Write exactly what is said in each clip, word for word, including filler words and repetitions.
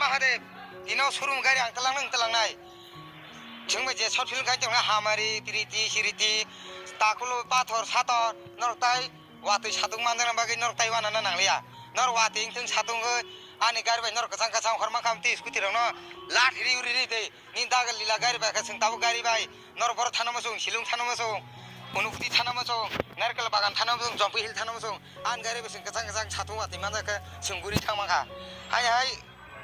Hade, tino showroom gari ang talang nang talang nai. Chwng bai je short film khai tongna hamari, piriti, siriti, takulo, pathor, sator, norok tai watwi satung manjakna bagwi norok tai wanana nangliya. Norok watwi wngthung satung wngwi ani gari bai norok kwchang kwchang horma khamti scooty rokno lat ri ri ri de. Ni daga lila gari bai khe chwng tabuk gari bai norok boro thana muchung, Silung thana muchung, Unukti thana muchung, Narikal Bagan thana muchung, Jompi Hill thana muchung. Ani gari bai chwng kwchang kwchang satung watwi manjak khe chwng guri thang mankha. Hai hai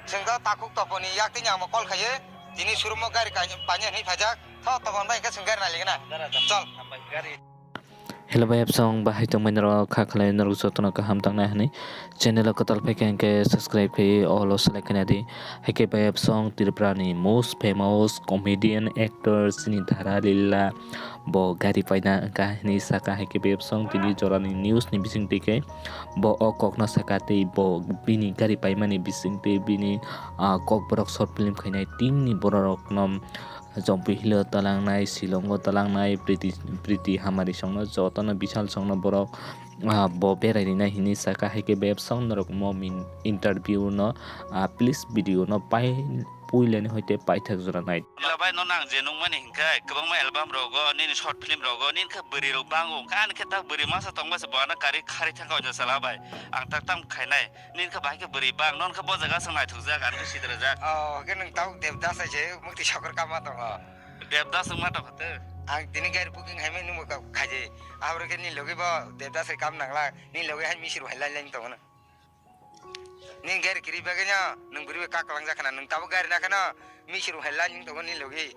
chwng do takhuk toponi yak tini amo call khaiwi tini showroom o gari painani hinwi phaijak. Tho topon bai khe chwng gari nailigwna. Chol. Hello bai, absong bahai tongmani rok kha khlai norok jotono kaham tangnai hwnwi channel o kwtal phaikha hwnkhe subscribe khaiwi all o select khaina di. Haikhe bai, absong Tripura ni most famous comedian actor chini Dhara Lila bo gari paina wngkha hwnwi saka. Haikhe bai, absong tini jorani news ni bisingtwi khe bo o kokno saka tei bo bini gari paimani bisingtwi bini, ah, kokborok short film khainai team ni borok rokno Jompi Hill o talangnai, Shillong o talangnai, Priti, Priti Hamari songno jotono Bishal songno borok, ah, bo berai rinai hinwi saka. Haikhe bai, absong norok mo min interview no, ah, please video no pai puilani hoite paithak jora nai. Ila bai no nang je nungmani hinkhai kwbangma album rogo nini short film rogo nini khe bwrwi rok bango kha ani khe tak bwrwi masa tongma se bo ano kari khari thangkha o jasa la bai ang tak tam khainai. Nini khe bahai khe bwrwi bang, nono khe bo jaga aswk naithokjak, ang khe sidrajak. Oh, khe nwng tabuk Devdas hai se mukti sokor kama tongo. Devdas wngma tongkha tei. Ang tini gari booking hai mani nwngbo kha-, khaidi. Aboro khe nini logi bo Devdas hai kam nangla, nini logi hai misir hai lai lai tongo na. Nini gari kiri bagwi no, nwng bwrwi bai kak kwlangjak khana, nwng tabuk gari nakhano, misir hai lai tongo nini logi.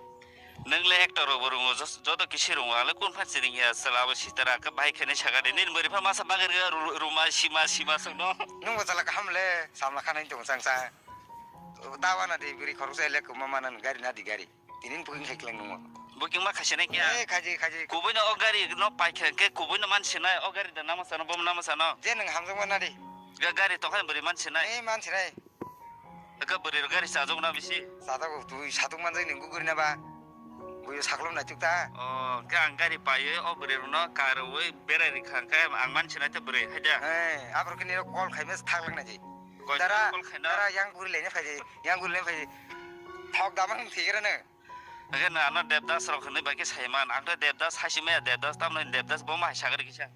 Nwng le actor rok bo rongo, jos-, joto kisi rongo, ang le kun phan siring ya, chwla bo sitara, khe bahai khainai saka de, nini bwrwi pha masa bagwi rw-, rw-, rwma, sima, sima song no. Nwng bo chwla kaham le, samla khanai tong chang cha. Ta wana de bwrwi khoroksa le kwma mana gari na di gari. Tini booking khai klang nungo. Booking ma khasinai kya? Eh, khaji, khaji. Kubui no o gari no pai khe, khe kubui no man sinai, o gari da nama sano, bom nama sano. Je nwng hamjak mana di. Ga gari tokhan bwrwi man sinai. Eh, man sinai. Aka bwrwi rok gari chajak na bisi? Chajak o, twi satung manjak ni guguri na ba? Buyo saklom naituk ta? O, khe ang gari paiwi o bwrwi rokno karwi berai rikha, khe ang mansi nai ta bwrwi, hai da? He, aphuru khe nini call khaima thang lang nai. Koi Dara, call khaina? Dara yang guri laina phai, yang guri laina phai. Thok damang thik rano. Khe na ano Devdas rok hinwi bai khe saiman, ang ta Devdas hai si maya, Devdas tamno Devdas bo ma hai sagri kisa.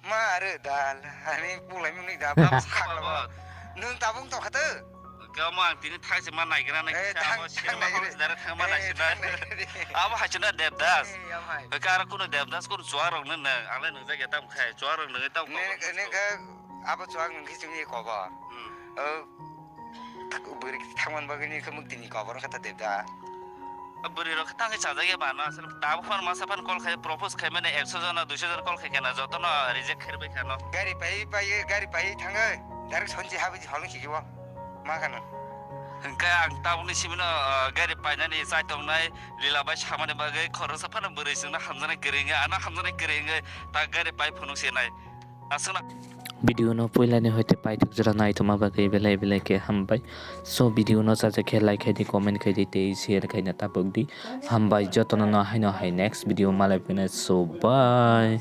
Ma, are dal, ani pulai mung ni da, Abo bam sakla ba. Nwng tabung tong kha to. Kamo ang tini thang se ma naigra nai Eh, kisa, thang, abo thang sinima naigra. Hall se dara thang ma Eh, nai sina. Thang naigra di. Abo hai sina Devdas. Eh, abo hai. Ka aro kuno Devdas, kuno chuwak rok no nang, ang le nung jagya tam khai, chuwak rok nung tam Ne, khai. Ne ka, abo chuwak nung khe chini kobo. Hmm. O, Bwrwi thangmani bagwi ni khe mwktwini kobor wngkha ta Devda. Bwrwi rok thangwi chajak ya ba no, aswk tabuk phano masa phano call khai, propose khai mani ekso jona, duiso jona call khai khe na jotono reject khai rwbai kha no. Gari pai pai gari pai thangwi direct sonsi habwi holong sigi o ma khano. Hwnkhe ang tabukni simi no, ah, gari painani chai tongnai Lila bai samani bagwi khoroksa phano bwrwi chwngno hamjaknai kwrwi wngwi, ano hamjaknai kwrwi wngwi ta gari pai phunuk se nai. Aswkno. Video no puilani hoite paithak jora naithoma bagwi belai belai khe hambai. So video no chajak khe like khai di, comment khai di tei share khaina tabuk di. Hambai jotono no haino hai next video malai phina, so bye.